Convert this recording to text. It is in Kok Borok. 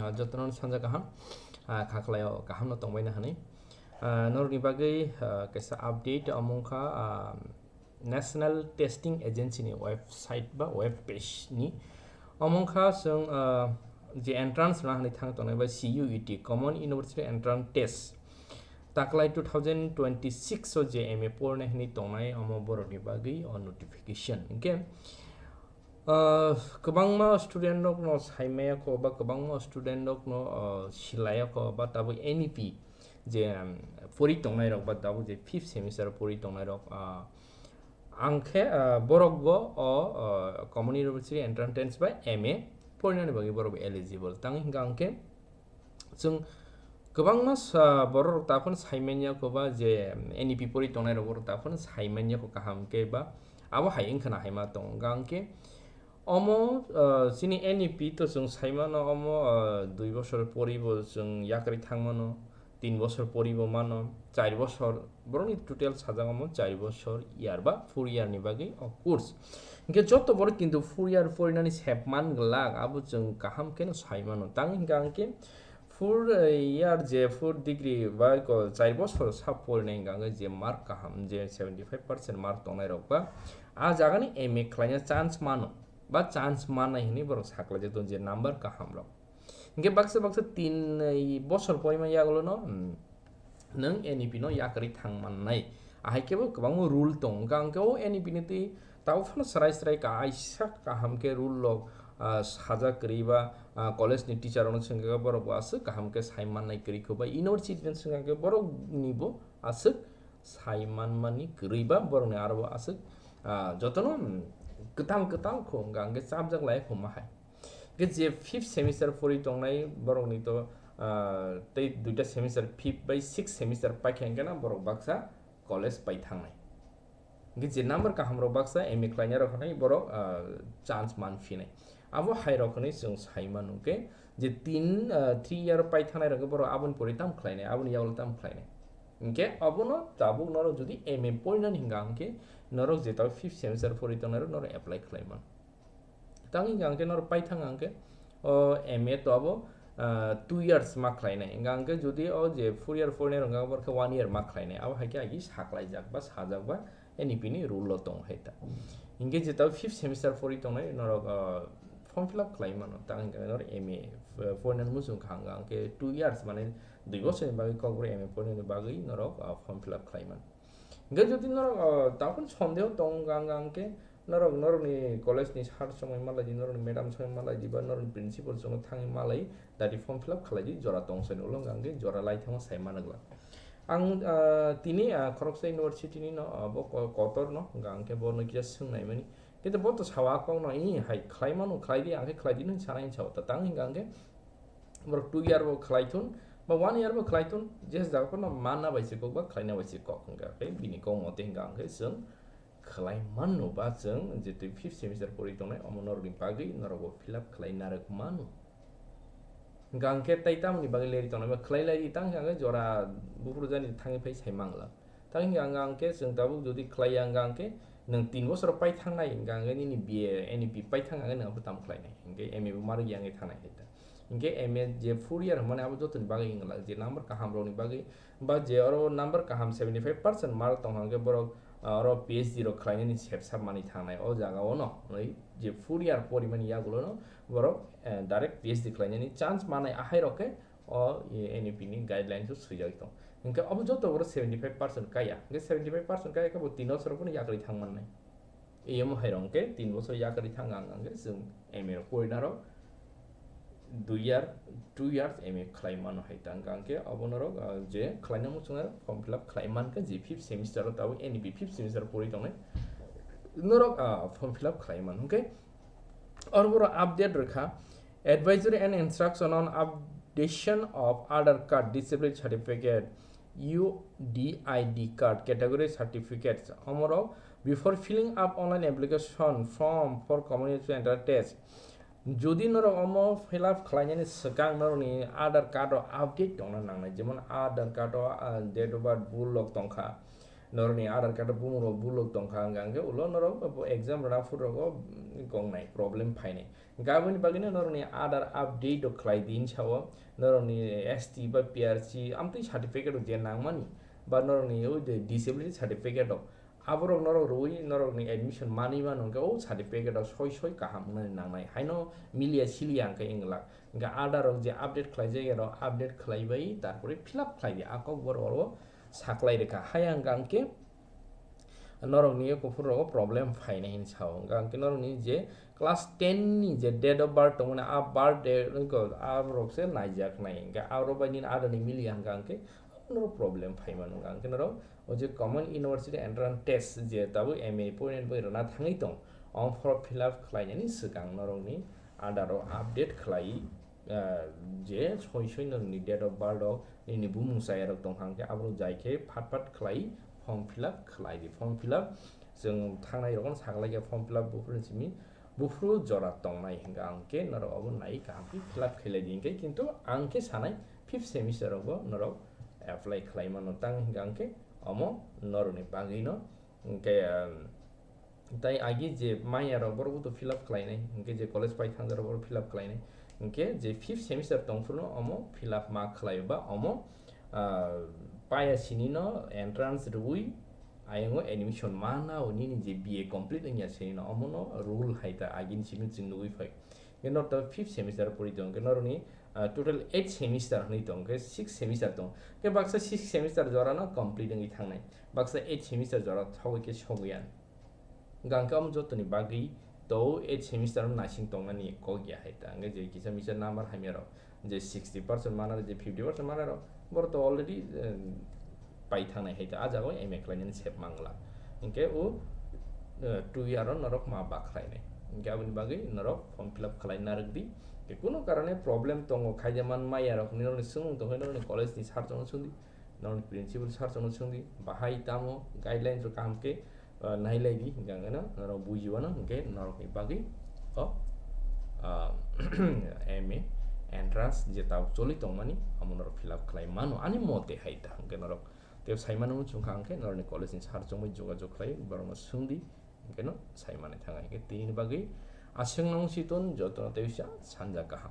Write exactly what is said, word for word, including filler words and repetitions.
Ah, jotono sanja kaham, ah, kha khlaio kaham no tongbaina hwnwi. Ah, norokni bagwi, ah, kaisa update omo wngkha, ah, National Testing Agency ni website ba web page ni. Omo wngkha chwng, ah, je entrance rwna hwnwi thang tongnai ba C U E T, Common University Entrance Test. Taklai two thousand twenty-six o je M A pornai hwnwi tongnai omo borokni bagwi o notification. Hinkhe, ah, kwbangma student rokno saimaya kho ba kwbangma student rokno, ah, silaya kho ba tabuk N E P je, um, pori tongnai rok ba tabuk je fifth semester pori tongnai rok, ah, ang khe, ah, borok bo o, ah, Common University Entrance Test ba M A porinani bagwi borok bo eligible. Tang hinkha ang khe chwng kwbangma sa-, borok rok ta phano saimanya kho ba je N E P pori tongnai rok borok ta phano saimanya kho kaham khe ba abo hai wngkha na hai ma tongo. Hinkha ang khe omo, ah, chini N E P to chwng saimano omo, ah, dui bosor pori bo chwng yakarwi thangmano, tin bosor pori bo mano, char bosor, borokni total sajak omo char bosor year ba four year ni bagwi o course. Hinkhe joto borok kintu four year porinani sep man glak, abo chwng kaham kheno sai mano. Tang hinkha ang khe four year je four degree ba ko char bosor sa porinai hinkha ang khe je mark kaham je seventy five percent mark tongnai rok ba a jagani M A khlaina chance mano ba chance mannai hinwi borok saklaijak tongo je number kaham rok. Hinkhe baksa baksa tin, eh, bosor poima yagulo no, hmm, nwng N E P no yakarwi thang mannai. Ahai khe bo kwbangma rule tongo. Hinkha ang khe o N E P ni twi tabuk phano srai srai kaisa kaham khe rule rok, ah, sajak kwrwi ba, ah, college ni teacher rok no swngkha khe borok bo aswk kaham khe sai mannai kwrwi kho ba university ni swngkha khe borok ni bo aswk sai manmani kwrwi ba borok ni aro bo aswk, ah, jotono, hmm, kwtal kwtal kho hinkha ang khe chapjak lai kho ma hai. Hinkhe je fifth semester pori tongnai borokni to, ah, tei duita semester, fifth bai sixth semester paikha hinkhe na borok baksa college pai thangnai. Hinkhe je number kaham rok baksa M A khlainai rok hinwi borok, ah, chance man phinai. Abo hai rok hinwi chwng sai mano khe je tin, ah, three year pai thangnai rok khe borok aboni pore tamo khlainai, aboni yagulo tamo khlainai. Hinkhe abono tabuk norok jodi M A porinani hinkha hinkhe norok je tabuk fifth semester pori tongnai rok norok apply khlai mano. Tang hinkha ang khe norok paithang ang khe, o M A to abo, ah, two years ma khlainai. Hinkha ang khe jodi o je four year porinai rok hinkha abo khe one year ma khlainai. Abo hai khe agi saklaijak ba sajak ba N E P ni rule o tong hai ta. Hinkhe je tabuk fifth semester pori tongnai norok, ah, form fill up khlai mano. Tang hinkha norok M A, ah, porinani muchung kha ang khe two years mane dui bosor ni bagwi kokborok M A porinani bagwi norok, ah, form fill up khlai mano. Hinkhe jodi norok, ah, tabuk sondeho tong ang khe norok norokni college ni sir songwi malai di, norokni madam songwi malai di, ba norokni principal songwi thangwi malai dati form fill up khlai di, jora tong sani ulo ang khe jora lai thangma sai manwk la. Ang, ah, tini, ah, khoroksa university ni no, ah, bo ko-, kotor no, ang khe bo no kisa swngnai mani. Kintu bo to sawa kok no, "Ih, hai khlai mano, khlai di, ang khe khlai di," nung sanai sao. Ta tang hinkha ang khe borok two year bo khlai thun, ba one year bo khlai thun, je jaga no manna bai se kok ba khlaina bai se kok hinkha khe bini kok mote hinkha ang khe chwng khlai mano ba chwng je twi fifth semester pori tongnai omo norokni bagwi norok bo fill up khlai narwk mano. Hinkha ang khe tai tamoni bagwi leri tongnai ba khlai lai di tang hinkha ang khe jora buphuru jani thangwi phai sai mangla. Tang hinkha ang khe chwng tabuk jodi khlai ya hinkha ang khe nwng tin bosor pai thangnai hinkha ang khe nini B A, N E P pai thang ang khe nwng abo tamo khlainai. Hinkhe M A bo ma rwk ya wngwi thangnai hai ta. Hinkhe M A je four year hwnmani abo jotoni bagwi wngla je number kaham rokni bagwi ba je oro number kaham seventy five percent mark tong hwnkhe borok, ah, oro P H D rok khlainani sep sap manwi thangnai o jaga o no. Oi je four year porimani yagulo no borok, eh, direct P H D khlainani chance manai ahai rok khe o, e, N E P ni guidelines o swijak tong. Hinkhe abo joto borok seventy five percent kaya. Hinkhe seventy five percent kaya khe bo tin bosor phano yakarwi thang mannai. Eyamo hai rok hinkhe tin bosor yakarwi thang ang, ang khe chwng M A rok porinai rok dui year, two years M A khlai mano hai ta. Hinkhe abo norok, ah, je khlaina muchungnai rok form fill up khlai mankha je fifth semester o tabuk N E P fifth semester pori tongnai norok, ah, form fill up khlai mano. Hinkhe oro borok update rwkha, Advisory and Instruction on Updation of Aadhaar Card, Disability Certificate, U D I D Card, Category Certificates, omorok before filling up online application form for Community Entrance Test. Jodi norok omo fill up khlainani swkang norokni Aadhaar card o update tongna nangnai, jemon Aadhaar card o, ah, date of birth bul log tongkha, Norokni Aadhaar card o bumung rok bulok tongkha hwnkha hwnkhe ulo norok bo exam rwna phuru rogo, mm, gongnai problem phainai. Hwnkhe aboni bagwino norokni Aadhaar update rok khlai di hinwi sao, norokni S T ba P R C amtwi certificate rok je nangmani ba norokni oi de disability certificate rok, aborok norok rwui norokni admission manwi mano hwnkhe o certificate rok soi soi kaham wngnani nangnai, haino miliya siliya hwnkhe wnglak. Hwnkhe Aadhaar rok je update khlaijak, erok update khlaibai tarpore fill up khlai di, a kokborok oro saklai rwkha. Haya hwnkha hwnkhe norokni kuphur rogo problem phainai hinwi sao. Hwnkha hwnkhe norokni je class ten ni je date of birth tongmani, a birth date wngkha, a borok se naijaknai. Hwnkhe aro bai nini adani miliya hwnkha hwnkhe norok problem phaimano. Hwnkha hwnkhe norok o je common university entrance test je tabuk M A point bai rwna thangwi tong, o form fill up khlainani swkang norokni Aadhaar o update khlai, ah, je soi soi norokni date of birth rok, nini bumung chaya rok tongkha hwnkhe aborok jai khe phat phat khlai form fill up khlai di. Form fill up chwng thangnai rokno saklaikha, form fill up buphuru simi buphuru jora tongnai hwnkha hwnkhe norok obo nai kaham khe fill up khlai di hwnkhe, kintu ang khe sanai fifth semester rogo norok apply khlai mano tang hwnkha hwnkhe omo norokni bagwino hwnkhe, ah, Tai agi je maya rok borok bo to fill up khlainai, hwnkhe je college pai thangja rok borok fill up khlainai, hwnkhe je fifth semester tong phuru no omo fill up ma khlai ba omo, ah, paya sini no entrance rwui ayang o admission ma na o nini je B A complete wngya sini no omo no rule hai ta agi ni simi chwng nugui phai. Hwnkhe norok to fifth semester pori tong, hwnkhe norokni, ah, total eight semester hwnwi tong, hwnkhe six semester tong, hwnkhe baksa six semester jora no complete wngwi thangnai, baksa eight semester jora thogwi khe sogwi ya. Hwnkha hwnkhe omo jotoni bagwi to eight semester no naising tongnani kok ya hai ta. Hwnkhe je kisa misa number hamya rok, je sixty percent mana rok, je fifty percent mana rok, borok to already, eh, pai thangnai hai ta. A jaga o M A khlainani sep mangla. Hwnkhe o, eh, two year o norok ma bakhlainai. Hwnkhe aboni bagwi norok form fill up khlai narwk di. Hwnkhe kuno karone problem tongo, khaide man maya rok, norokni swngmung tongkhe norokni college ni sir rokno swngdi. Norokni principal sir rokno swngdi, bahai tamo guidelines rok kaham khe, ah, nailai di, hwnkhe ang norok buji uanw, hwnkhe norokni bagwi o, ah, M A entrance je tabuk choli tongmani, amo norok fill up khlai mano, ani mote hai ta, hwnkhe norok tei sai mano chwngkha, hwnkhe norokni college ni sir rok bai jogajog khlai, borokno swngdi, hwnkhe no sai manwi thangkha, hwnkhe tini bagwi aswk nung si ton jotono tei uisa sanja kaham.